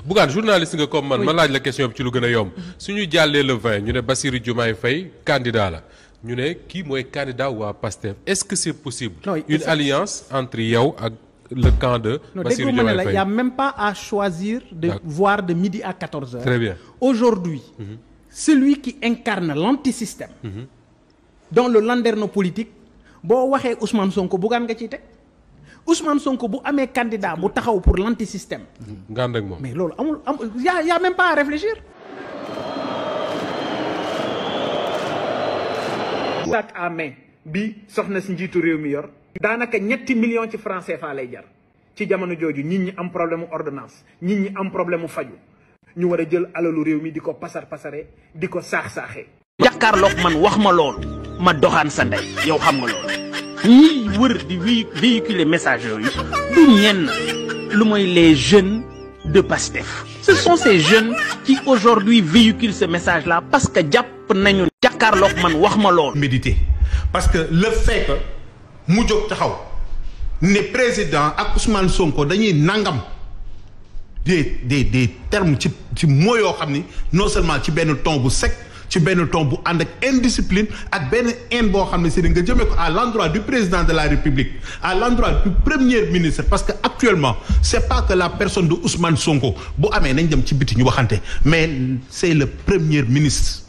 Bougane journaliste nga comme man ma laaj la question bi ci lu gën a yomb suñu jàllee le 20 ñu ne Bassirou Diomaye Faye candidat la ñu ne kii mooy candidat waa PASTEF est-ce que c'est possible une alliance entre yow ak le camp de Bassirou Diomaye Faye? Il n'y a même pas à choisir de voir de midi à 14h. Très bien. Aujourd'hui, celui qui incarne l'antisystème dans le landerneau politique, boo waxee Ousmane Sonko Bougane nga ciy teg Ousmane Sonko bu amee candidat bu taxaw pour l'antisystème. nga ànd ak moom. Mais loolu amul y a même pas à réfléchir. sac à main bi soxna si njiitu réew mi yor. daanaka ñetti millions ci francs CFA lay jar ci jamono jooju nit ñi am problème mu ordonnance nit ñi am problème mu faju ñu war a jël alalu réew mi di ko pasare di ko saax-saaxee. jàkkaarloog man wax ma loolu ma doxaan sa ndey yow xam nga loolu ñiy wër di véhiculer message yooyu du ñenn lu mooy les jeunes de PASTEF. Ce sont ces jeunes qui aujourd'hui véhiculent ce message là parce que jàpp nañu jàkkaarloog man wax ma loolu. méditer parce que le fait que mu jóg taxaw ne président ak Ousmane Sonko dañuy nangam des termes ci moo yoo xam ni non seulement ci benn ton bu sec ci benn ton bu ànd ak indiscipline ak benn haine boo xam ne si nga jëmee ko à l'endroit du président de la République à l'endroit du premier ministre parce que actuellement c'est pas que la personne de Ousmane Sonko bu amee nañ dem ci biti ñu waxante mais c'est le premier ministre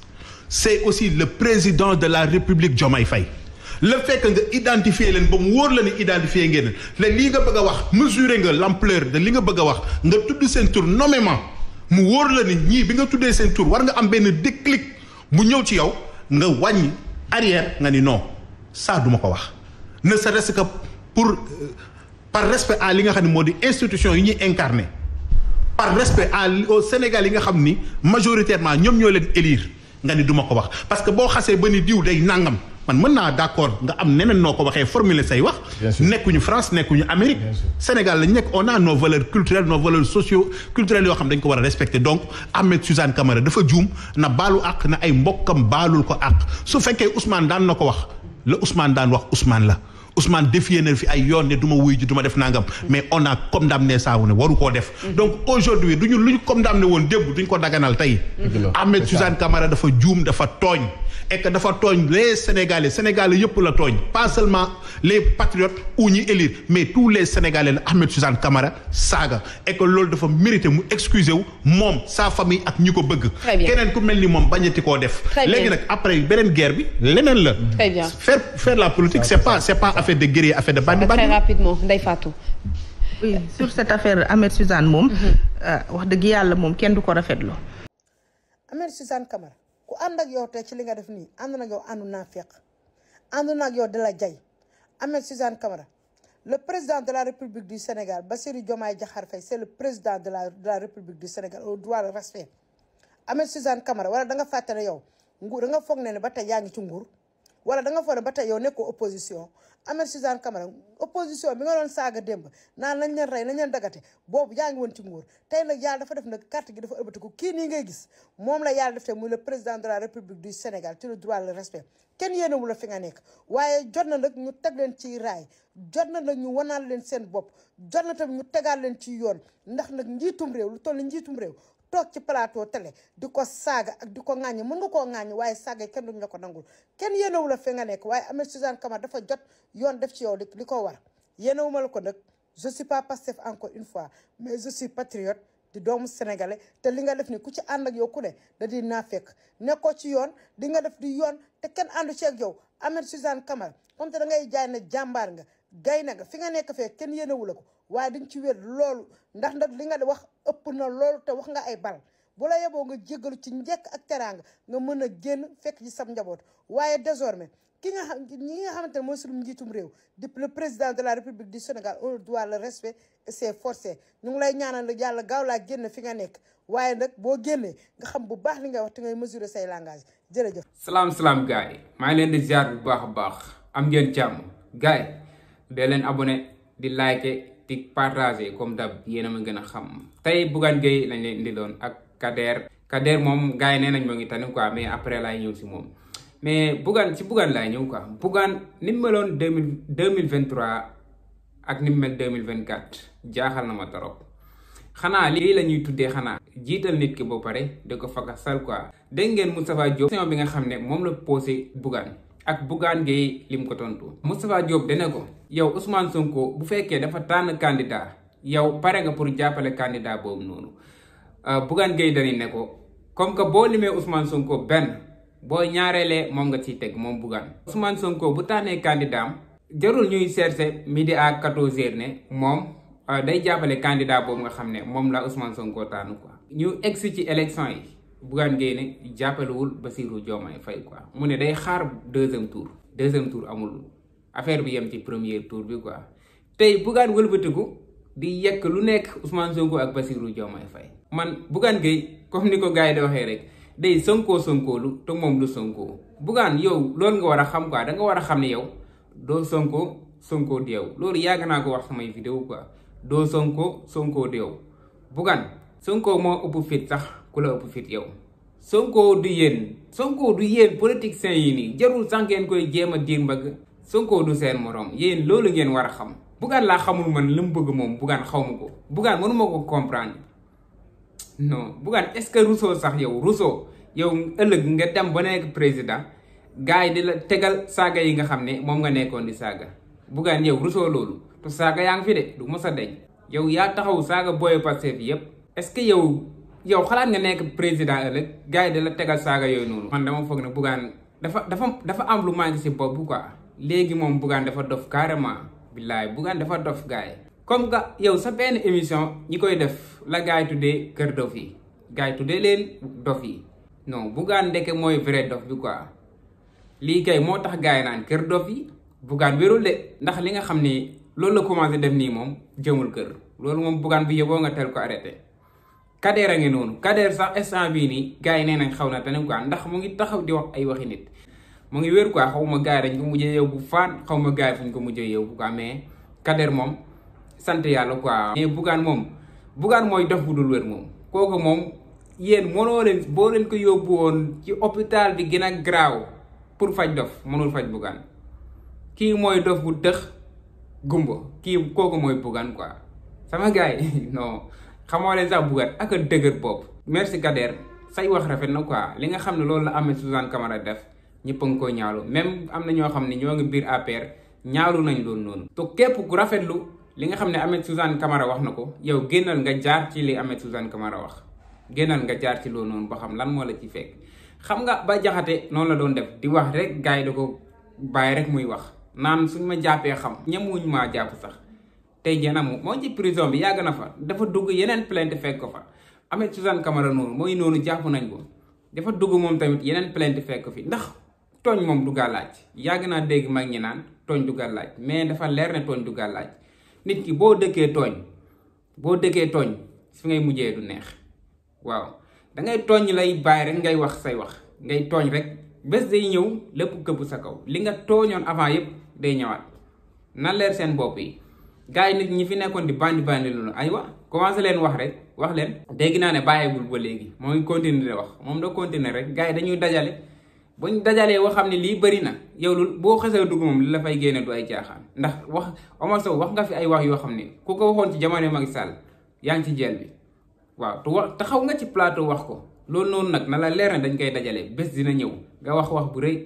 c'est aussi le président de la République Diomaye Faye le fait que nga identifier leen ba mu wóor la ni identifier ngeen ne lii nga bëgg a wax mesurer nga l'ampleur de li nga bëgg a wax nga tudd seen tur nommément mu wóor la ni ñii bi nga tuddee seen tur war nga am benn déclic bu ñëw ci yow nga wàññi arrière nga ni non ça duma ko wax ne serait-ce que pour par respect à li nga xam ne moo di institution yi ñuy incarner par respect au Sénégal yi nga xam ni majoritairement ñoom ñoo leen élire nga ni duma ko wax parce que boo xasee ba ni diw day nangam man mën naa d'accord nga am neneen noo ko waxee formuler say wax nekkuñu France nekkuñu Amérique Sénégal lañ nekk on a nos valeurs culturelles nos valeurs socio-culturelles yoo xam dañ ko war a respecter donc Ahmed Suzanne Camara dafa juum na baalu àq na ay mbokkam baalul ko àq su fekkee Ousmane daan na ko wax la Ousmane daan wax Ousmane la Ousmane défier na fi ay yoon ne du ma wuy ji du ma def nangam mais on a condamné ça wu ne waru koo def donc aujourd'hui duñu lu ñu condamné woon démb duñ ko daganal tey Ahmed Suzanne Camara dafa juum dafa tooñ et que dafa tooñ les Sénégalais yëpp la tooñ pas seulement les patriotes ou ñi élire mais tous les Sénégalais la Ahmed Suzanne Camara saaga et que loolu dafa mérité mu excuser wu moom sa famille ak ñi ko bëgg keneen ku mel ni moom bañati koo def léegi nag après beneen guerre bi leneen la faire la politique c'est pas affaire de guerrier affaire de bandi très rapidement Ndeye Fatou. Oui, sur cette affaire Ahmed Suzanne moom wax dëgg yàlla moom kenn du ko rafetlu. Ahmed Suzanne Camara ku ànd ak yow te ci li nga def nii ànd na ak yow àndu naa feq ànd na ak yow de la jay Ahmed Suzanne Camara le président de la République du Sénégal Bassirou Diomaye Diakhar Faye c'est le président de la République du Sénégal au droit de respect Ahmed Suzanne Camara wala da nga fàtte ne yow nguur da nga foog ne ba tey yaa ngi ci nguur wala da nga foog ne ba tey yow nekkoo opposition Ahmed Suzanne Camara opposition bi nga doon saaga démb naan nañ leen rey nañ leen dagate boobu yaa ngi woon ci nguur tey nag yàlla dafa def nag carte gi dafa ëlbatiku kii nii ngay gis moom la yàlla def te muy le président de la République du Sénégal ci le droit le respect kenn yéenewu la fi nga nekk waaye jot na nag ñu teg leen ci raay jot na nag ñu wanaal leen seen bopp jot na tamit ñu tegaal leen ci yoon ndax nag njiitum réew lu toll ni njiitum réew toog ci plateau télé di ko saaga ak di ko ŋàññi mën nga koo ŋàññi waaye saaga kenn duñ la ko nangul kenn yéenewu la fi nga nekk waaye Ahmed Suzanne Camara dafa jot yoon def ci yow li ko war yéenewuma la ko nag je suis pas Pastef encore une fois mais je suis patriote di doomu sénégalais te li nga def ni ku ci ànd ak yow ku ne da di naa fekk nekkoo ci yoon di nga def di yoon te kenn àndu ci ak yow Ahmed Suzanne Camara comme te da ngay jaay ne jàmbaar nga gay na nga fi nga nekk fee kenn yéenewu la ko waaye dañ ci wér loolu ndax nag li nga wax ëpp na loolu te wax nga ay bal bu la yeboo nga jéggalu ci njekk ak teraanga nga mën a génn fekk ci sam njaboot waaye désormais ñi nga xamante ne mooy sunu njiitum réew depuis le président de la République du Sénégal on doit le respect et c'est forcé ñu ngi lay ñaanal la yàlla gaaw laa génn fi nga nekk waaye nag boo génnee nga xam bu baax li nga wax te ngay mesurer say langage jërëjëf. salaam gars yi maa ngi leen di ziar bu baax a baax am ngeen jàmm gars yi dee leen abonné di liker di partager comme d'hab yéen a ma gën a xam tey Bougane Gueye lañ leen indi doon ak Kader moom gars yi nee nañ moo ngi tane quoi mais après laay ñëw si moom mais Bougane laay ñëw quoi Bougane ni mu meloon 2023 ak ni mu mel 2024 jaaxal na ma trop xanaa lii la ñuy tuddee xanaa jiital nit ki ba pare da ko fakasal quoi. dégg ngeen Moustapha Diop question bi nga xam ne moom la posé Bougane ak Bougane Gueye lim ko tontu. Moustapha Diop dana ko yow Ousmane Sonko bu fekkee dafa tànn candidat yow pare nga pour jàppale candidat boobu noonu Bougane Gueye dani ne ko comme que boo limee Ousmane Sonko benn boo ñaareelee moom nga ciy teg moom Bougane. Ousmane Sonko bu tànnee candidat am jarul ñuy chercher midi à 14h ne moom day jàppale candidat boobu nga xam ne moom la Ousmane Sonko tànn quoi. ñu egsi ci élection yi Bougane Gueye ne jàppalewul Bassirou Diomaye Faye quoi mu ne day xaar deuxième tour amul affaire bi yem ci premier tour bi quoi. tey Bougane wëlbatiku di yekk lu nekk Ousmane Sonko ak Bassirou Diomaye Faye. man Bougane Gueye comme ni ko gars yi di waxee rek day Sonko lu te moom du Sonko. Bougane yow loolu nga war a xam quoi da nga war a xam ne yow doo Sonko di yow loolu yàgg naa ko wax samay vidéo quoi doo Sonko di yow. Bougane Sonko moo ëpp fit sax ku la ëpp fit yow. Sonko du yéen politiciens yi nii jarul sax ngeen koy jéem a diir mbagg. Sonko du seen morom yéen loolu ngeen war a xam. Bougane laa xamul man li mu bëgg moom Bougane xaw ma ko Bougane mënu ma ko comprendre non Bougane est-ce que Rousseau sax yow ëllëg nga dem ba nekk président gars yi di la tegal saaga yi nga xam ne moom nga nekkoon di saaga Bougane yow Rousseau loolu te saaga yaa ngi fi de du mos a deñ yow yaa taxaw saaga booy Pastef yépp est-ce que yow xalaat nga nekk président ëllëg gars yi di la tegal saaga yooyu noonu. man dama foog ne Bougane dafa am lu manqué si bopp quoi léegi moom Bougane dafa dof carrément. billaay Bougane dafa dof gars yi comme que yow sa benn émission ñi koy def la gars yi tuddee kër dof yi gars yi tuddee leen dof yi non Bougane ndeke mooy vrai dof bi quoi lii kay moo tax gars yi naan kër dof yi Bougane wérul de ndax li nga xam ni loolu la commencé def nii moom jëmul kër loolu moom Bougane bi yóbboo nga tel ko arrêté. Kader a ngi noonu Kader sax instant bii nii gars yi nee nañ xaw na tane quoi ndax mu ngi taxaw di wax ay waxi nit. mu ngi wér quoi xaw ma gars yi dañ ko mujjee yow bu faan xaw ma gars yi fu ñu ko mujjee yow bu quoi mais Kader moom sant yàlla quoi. mais Bougane mooy dof bu dul wér moom kooku moom yéen mënoo leen boo leen ko yóbbu woon ci hôpital bi gën a garaaw pour faj dof mënul faj Bougane kii mooy dof bu tëx gumba kooku mooy Bougane quoi sama gars yi non xamoo leen sax Bougane ak a dëgër bopp. merci Kader say wax rafet na quoi li nga xam ne loolu la Ahmed Suzanne Camara def. ñëpp a ngi koy ñaawlu même am na ñoo xam ne ñoo ngi biir APR ñaawlu nañ loolu noonu. te képp ku rafetlu li nga xam ne Ahmed Suzanne Camara wax na ko yow génnal nga jaar ci li Ahmed Suzanne Camara wax génnal nga jaar ci loolu noonu ba xam lan moo la ci fekk. xam nga ba jaxate noonu la doon def di wax rek gars yi da ko bàyyi rek muy wax naan suñ ma jàppee xam ñemuñ maa jàpp sax tey jii nag moo ci prison bi yàgg na fa dafa dugg yeneen plainte fekk ko fa Ahmed Suzanne Camara noonu mooy noonu jàpp nañ ko dafa dugg moom tamit yeneen plainte fekk ko fi ndax. tooñ moom du gàllaaj yàgg naa dégg mag ñi naan tooñ du gàllaaj mais dafa leer ne tooñ du gàllaaj nit ki boo dëkkee tooñ fi ngay mujjee du neex waaw dangay tooñ lay bàyyi rek ngay wax say wax ngay tooñ rek bés day ñëw lépp këpp sa kaw li nga tooñoon avant yépp day ñëwaat na leer seen bopp yi gars yi nit ñi fi nekkoon di bandi loolu aywa commencé leen wax rek wax leen dégg naa ne bàyyeegul ba léegi moo ngi continuer di wax moom da continuer rek gars yi dañuy dajale buñ dajalee woo xam ne lii bëri na yow lu boo xasee dugg moom li la fay génne du ay caaxaan ndax wax Omar Sow wax nga fi ay wax yoo xam ne ku ko waxoon ci jamono Macky Sall yaa ngi ci jeel bi waaw te xaw nga ci plateau wax ko loolu noonu nag na la leer ne dañ koy dajale bés dina ñëw nga wax bu rëy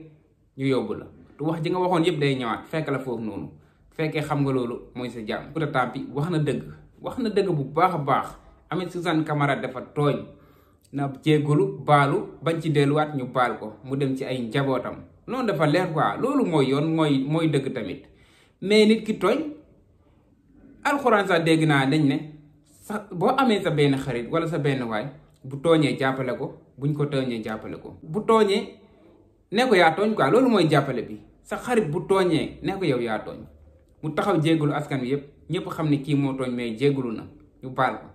ñu yóbbu la te wax ji nga waxoon yëpp day ñëwaat fekk la foofu noonu fekkee xam nga loolu mooy sa jàmm. Fouta Tampi wax na dëgg bu baax a baax Ahmed Suzanne Camara dafa tooñ na jéggalu baalu bañ ci delluwaat ñu baal ko mu dem ci ay njabootam noonu dafa leer quoi loolu mooy yoon mooy dëgg tamit mais nit ki tooñ alxuraan sax dégg naa dañ ne sax boo amee sa benn xarit wala sa benn waay bu tooñee jàppale ko buñ ko tooñee jàppale ko bu tooñee ne ko yaa tooñ quoi loolu mooy jàppale bi sa xarit bu tooñee ne ko yow yaa tooñ mu taxaw jéggalu askan wi yépp ñëpp xam ne kii moo tooñ mais jéggalu na ñu baal ko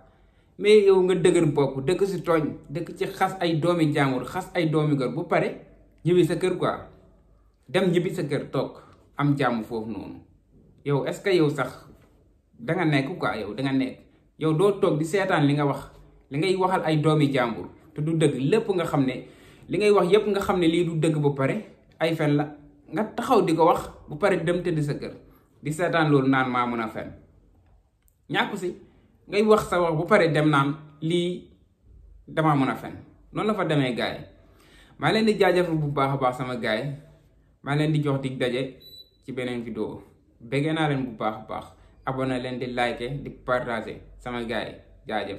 mais yow nga dëgër bopp dëkk si tooñ dëkk ci xas ay doomi jàmbur xas ay doomi gër bu pare ñibbi sa kër quoi dem ñibbi sa kër toog am jàmm foofu noonu yow est-ce que yow sax danga nekk quoi yow danga nekk yow doo toog di seetaan li nga wax li ngay waxal ay doomi jàmbur te du dëgg lépp nga xam ne li ngay wax yépp nga xam ne lii du dëgg ba pare ay fen la nga taxaw di ko wax bu pare dem tëdd sa kër di seetaan loolu naan maa mën a fen ñàkku si ngay wax sa wax bu pare dem naan lii damaa mën a fen noonu la fa demee gars yi maa leen di jaajëfal bu baax a baax sama gars yi maa leen di jox dig daje ci beneen vidéo bëggee naa leen bu baax a baax abonné leen di like di partager sama gars yi jaajëf